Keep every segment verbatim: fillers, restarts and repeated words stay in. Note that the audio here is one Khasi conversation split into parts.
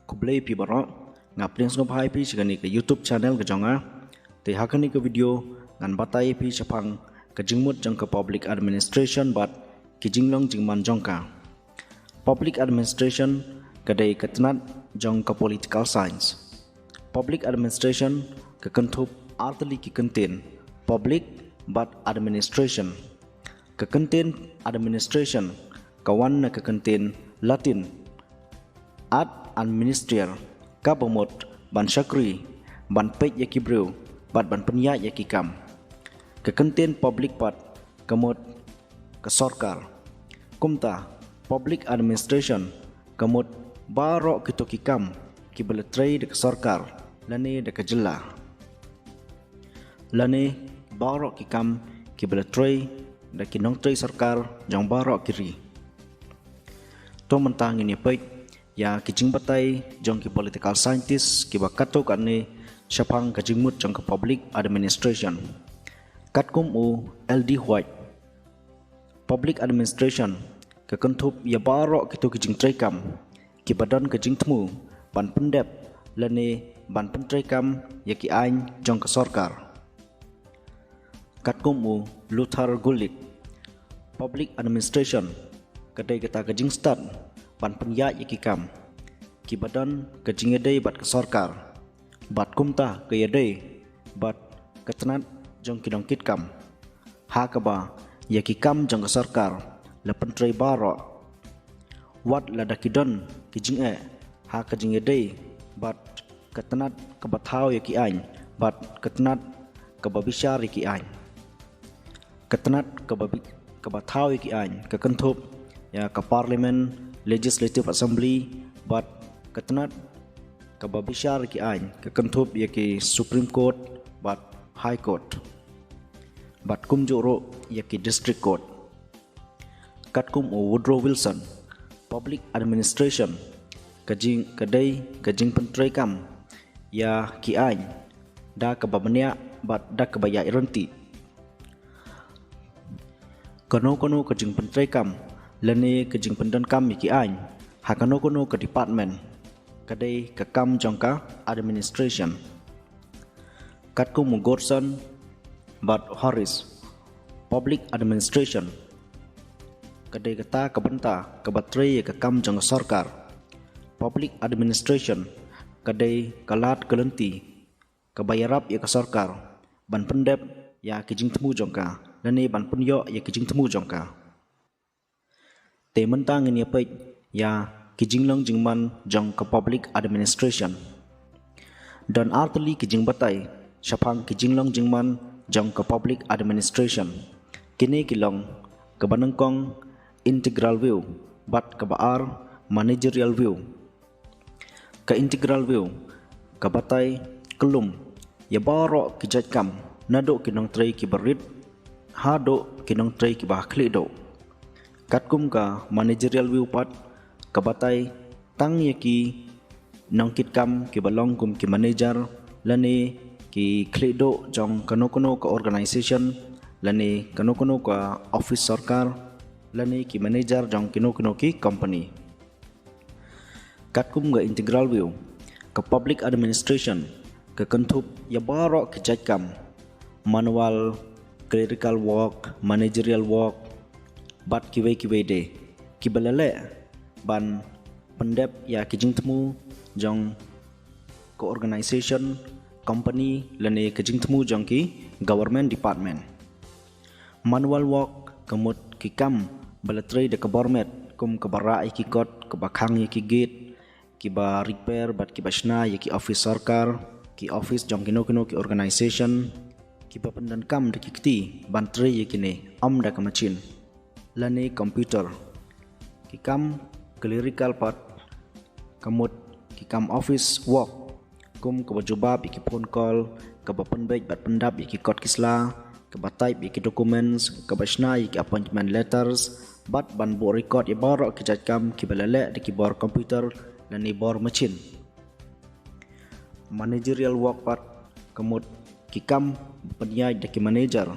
Khublei phi baroh, nga pdiang sngewbha ïa phi sha kane ka YouTube channel ka jong nga. Te ha kane ka video ngan batai ïa phi shaphang ka jingmut jong ka public administration bad ki jinglong jingman jong ka. Public administration ka dei ka tnat jong ka political science. Public administration ka kynthup ar tylli ki kyntien, public bad administration. Ka kyntien administration ka wan na ka kyntien Latin ad administrare, kaba mut ban shakri, ban peit ïa ki briew bad ban pynïaid ïa ki kam. Ka kyntien public pat ka mut ka sorkar. Kumta, public administration ka mut baroh kito ki kam kiba la trei da ka sorkar lane da ka jylla, lane baroh ki kam kiba la trei da ki nongtrei sorkar jong baroh ki ri. To mynta ngin ïa peit ïa ki jingbatai jong ki political scientist kiba katto katne shaphang ka jingmut jong ka public administration. Katkum u L D White, public administration ka kynthup ïa baroh kito ki jingtreikam kiba don ka jingthmu ban pyndep lane ban pyntreikam ïa ki aiñ jong ka sorkar. Katkum u Luther Gulick, public administration ka dei kata ka jingstad ban pynïaid ïa ki kam kiba don ka jingïadei bad ka sorkar, bad kumta ka ïadei bad ka tnat jong ki nongkitkam, ha kaba ïa ki kam jong ka sorkar la pyntrei baroh, wat lada ki don ki jingeh ha ka jingïadei bad ka tnat kaba thaw ïa ki aiñ bad ka tnat kaba bishar ïa ki aiñ. Ka tnat kaba bi-, kaba thaw ïa ki aiñ ka kynthup ïa ka Parliament, Legislative Assembly, bad ka tnat kaba bishar ïa ki aiñ ka kynthup ïa ki Supreme Court bad High Court, bad kumjuh ruh ïa ki District Court. Katkum u Woodrow Wilson, public administration ka jing, ka dei ka jingpyntreikam ïa ki aiñ da kaba bniah bad da kaba ïaid ryntih. Kano kano ka jingpyntreikam lane ka jingpyndonkam ïa ki aiñ ha kano kano ka department ka dei ka kam jong ka administration. Katkum u Godson bad Harris, public administration ka dei kata ka bynta kaba trei ïa ka kam jong ka sorkar. Public administration ka dei ka lad ka lynti kaba ïarap ïa ka sorkar ban pyndep ïa ki jingthmu jong ka lane ban pynïoh ïa ki jingthmu jong ka. Te mynta ngin ïa peit ïa ki jinglong jingman jong ka public administration. Don ar tylli ki jingbatai shaphang ki jinglong jingman jong ka public administration. Kine ki long kaba nyngkong integral view bad kaba ar managerial view. Ka integral view ka batai kyllum ïa baroh ki jait kam, naduh ki nongtrei kiba rit haduh ki nongtrei kiba khlieh duh. Katkum ka managerial view pat ka batai tang ïa ki nongkitkam kiba long kum ki manager lane ki khlieh duh jong kano kano ka organisation lane kano kano ka office sorkar lane ki manager jong kino kino ki company. Katkum ka integral view, ka public administration ka kynthup ïa baroh ki jait kam, manual, clerical work, managerial work bad kiwei kiwei de kiba la leh ban pyndep ïa ki jingthmu jong ka organisation, company lane ka jingthmu jong ki government department. Manual work ka mut ki kam ba la trei da ka bor met, kum kaba rah ïa ki kot, kaba khang ïa ki gate, kiba repair bad kiba shna ïa ki office sorkar, ki office jong kino kino ki organisation, kiba pyndonkam da ki kti ban trei ïa kine, ym da ka machine lane computer. Ki kam clerical pat ka mut ki kam office work, kum kaba jubab ïa ki phone call, kaba pynbeit bad pyndap ïa ki kot ki sla, kaba type ïa ki documents, kaba shna ïa ki appointment letters bad ban buh record ïa baroh ki jait kam kiba la leh da ki bor computer lane bor machine. Managerial work pat ka mut ki kam ba pynïaid da ki manager,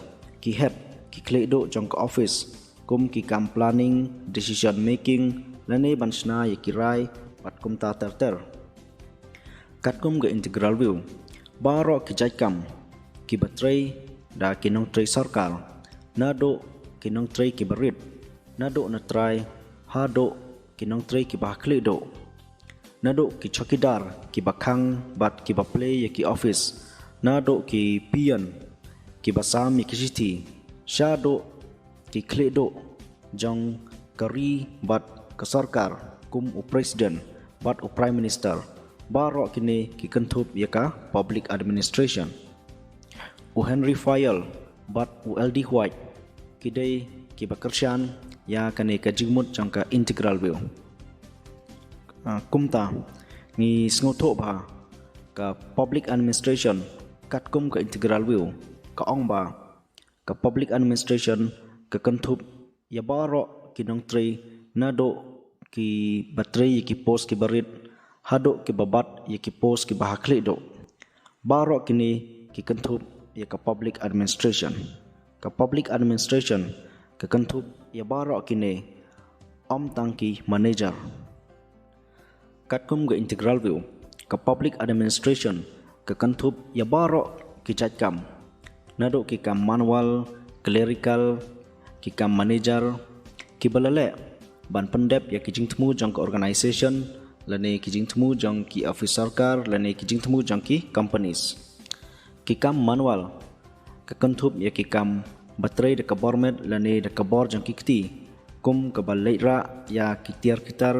ki head, ki khlieh duh jong ka office, kum ki kam planning, decision making lane ban shna ïa ki rai bad kumta ter ter. Katkum ka integral view, baroh ki jait kam ki ba trei da ki nongtrei sorkar, naduh ki nongtrei ki ba rit, naduh na trai haduh ki nongtrei ki ba ha khlieh duh, naduh ki chowkidar ki ba khang bad ki ba plie ïa ki office, naduh ki peon ki ba sam ïa ki shithi, shaduh ki khlieh duh jong ka ri bad ka sorkar kum u president bad u prime minister, baroh kine ki kynthup ïa ka public administration. U Henry Fayol bad u L D White ki dei ki ba kyrshan ïa kane ka jingmut jong ka integral view. Ah, kumta ngi sngewthuh ba ka public administration katkum ka integral view ka ong ba ka public administration ka kynthup ïa baroh ki nongtrei, naduh ki ba trei ïa ki post ki ba rit haduh ki ba bat ïa ki post ki ba ha khlieh duh. Baroh kine ki kynthup ïa ka public administration. Ka public administration ka kynthup ïa baroh kine, ym tang ki manager. Katkum ka integral view, ka public administration ka kynthup ïa baroh ki jait kam, naduh ki kam manual, clerical, ki kam manager, ki ba la leh ban pyndep ïa ki jingthmu jong ka organisation lane ki jingthmu jong ki office sorkar lane ki jingthmu jong ki companies. Ki kam manual ka kynthup ïa ki kam ba trei da ka bor met lane da ka bor jong ki kti, kum ka ba leit rah ïa ki tiar ki tar,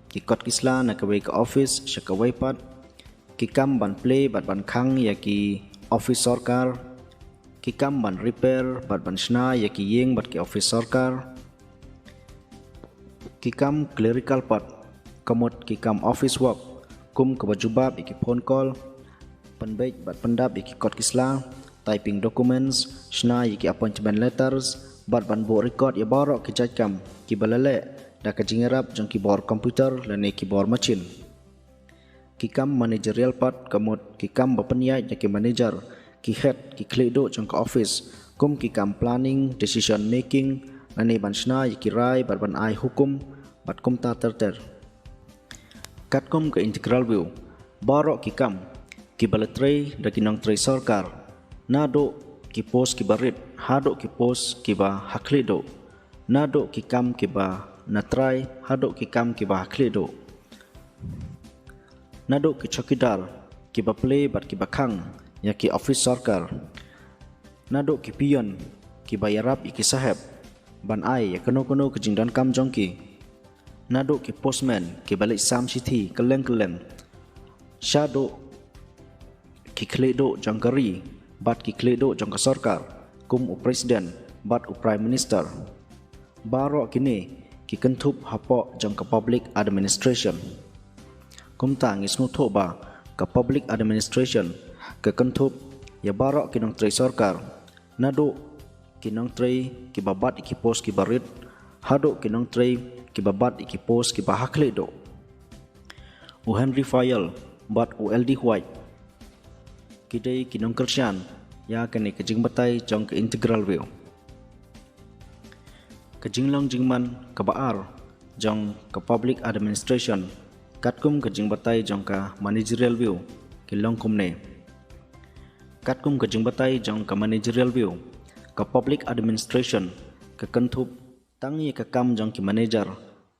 ki kot ki sla na kawei ka office sha kawei pat, ki kam ban plie bad ban khang ïa ki office sorkar, ki kam ban repair bad ban shna ïa ki ïing bad ki office sorkar, ki kam clerical pat, ka mut ki kam office work, kum ka ba jubab ïa ki phone call, pynbeit bad pyndap ïa ki kot ki sla, typing documents, shna ïa ki appointment letters, bad ban buh record ïa baroh ki jait kam ki ba la leh da ka jingïarap jong ki bor computer lane ki bor machine. Ki kam managerial pat, ka mut ki kam ba pynïaid ïa ki manager, ki head, ki khlieh duh jong ka office, kum ki kam planning, decision making, lane ban shna ïa ki rai bad ban ai hukum bad kumta ter ter. Katkum ka integral view, baroh ki kam ki ba la trei da ki nongtrei sorkar, naduh ki post ki ba rit haduh ki post ki ba ha khlieh duh, naduh ki kam ki ba na trai haduh ki kam ki ba ha khlieh duh, naduh ki chowkidar ki ba plie bad ki ba khang ïa ki office sorkar, naduh ki peon ki ba ïarap ïa ki saheb ban ai ïa kano kano ka jingdonkam jong ki, naduh ki postman ki ba leit sam shithi kylleng kylleng, shaduh ki khlieh duh jong ka ri bad ki khlieh duh jong ka sorkar, kum u president bad u prime minister. Baroh kine ki kynthup hapoh jong ka public administration. Kumta ngi sngewthuh ba ka public administration ka kynthup ïa baroh ki nongtrei sorkar, naduh ki nongtrei ki ba bat ïa ki post ki ba rit haduh ki nongtrei ki ba bat ïa ki post ki ba ha khlieh duh. U Henry Fayol bad u L D White ki dei ki nongkyrshan ïa kane ka jingbatai jong ka integral view. Ka jinglong jingman ka ba ar jong ka public administration katkum ka jingbatai jong ka managerial view ki long kumne. Katkum ka jingbatai jong ka managerial view, ka public administration ka kynthup tang ïa ka kam jong ki manager,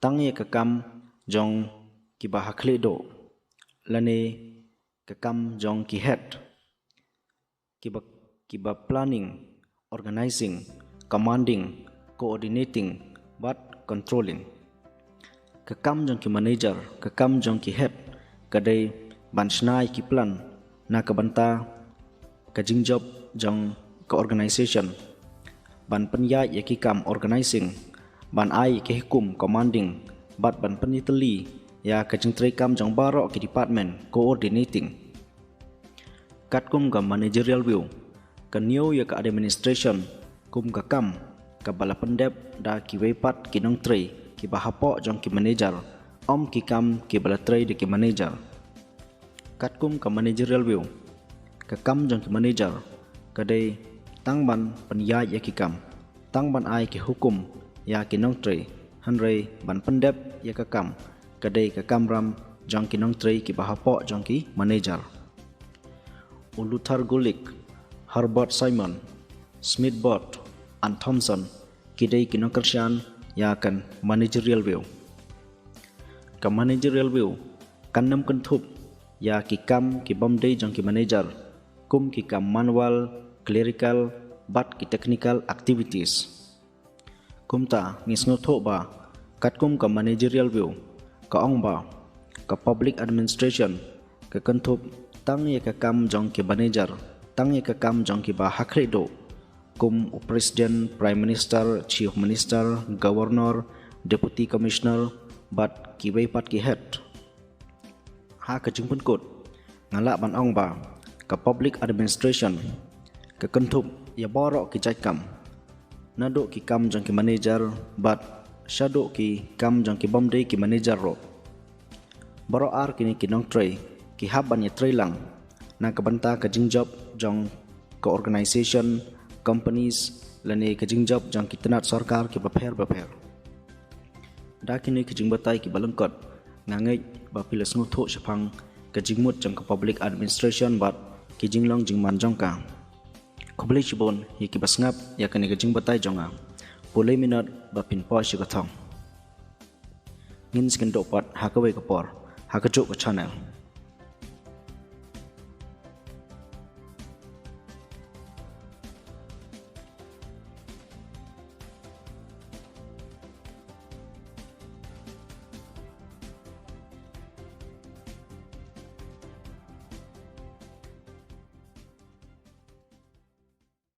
tang ïa ka kam jong ki ba ha khlieh duh, lane ka kam jong ki head, ki ba, ki ba planning, organizing, commanding, coordinating bad controlling. Ka kam jong ki manager, ka kam jong ki head ka dei ban shna ïa ki plan na ka bynta ka jingjop jong ka organisation, ban pynïaid ïa ki kam organizing, ban ai ïa ki hukum commanding bad ban pynïatylli ïa ka jingtrei kam jong baroh ki department coordinating. Katkum ka managerial view, ka ñiew ïa ka administration kum ka kam ka ba la pyndep da kiwei pat ki nongtrei ki ba hapoh jong ki manager, ym ki kam ki ba la trei da ki manager. Katkum ka managerial view, ka kam jong ki manager ka dei tang ban pynïaid ïa ki kam, tang ban ai ki hukum ïa ki nongtrei, hynrei ban pyndep ïa ka kam ka dei ka kamram jong ki nongtrei kiba hapoh jong ki manager. U Luther Gulick, Herbert Simon, Smith Bott, and Thompson ki dei ki nongkyrshan ïa ka managerial view. Ka managerial view kan nym kynthup ïa ki kam ki bym dei jong ki manager, kum ki kam manual, clerical, bad ki technical activities. Kumta ngi sngewthuh ba katkum ka managerial view, ka ong ba ka public administration ka kynthup tang ïa ka kam jong ki manager, tang ïa ka kam jong kiba ha khlieh duh, kum u president, prime minister, chief minister, governor, deputy commissioner, bad kiwei pat ki head. Ha ka jingpynkut, nga lah ban ong ba ka public administration ka kynthup ïa baroh ki jait kam, naduh ki kam jong ki manager bad shaduh ki kam jong ki bym dei ki manager ruh. Baroh ar kine ki nongtrei ki hap ban ïatrei lang na ka bynta ka jingjop jong ka organization, companies, lane ka jingjop jong ki tnat sorkar kiba pher bapher. Da kine ki jingbatai kiba lyngkot, nga ngeit ba phi la sngewthuh shaphang ka jingmut jong ka public administration bad ki jinglong jingman jong ka. Khublei shibun ïa kiba sngap ïa kane ka jingbatai jong nga. Pule minot ba phin poi sha ka thong. Ngin sa ïakynduh pat ha kawei ka por ha kajuh ka channel.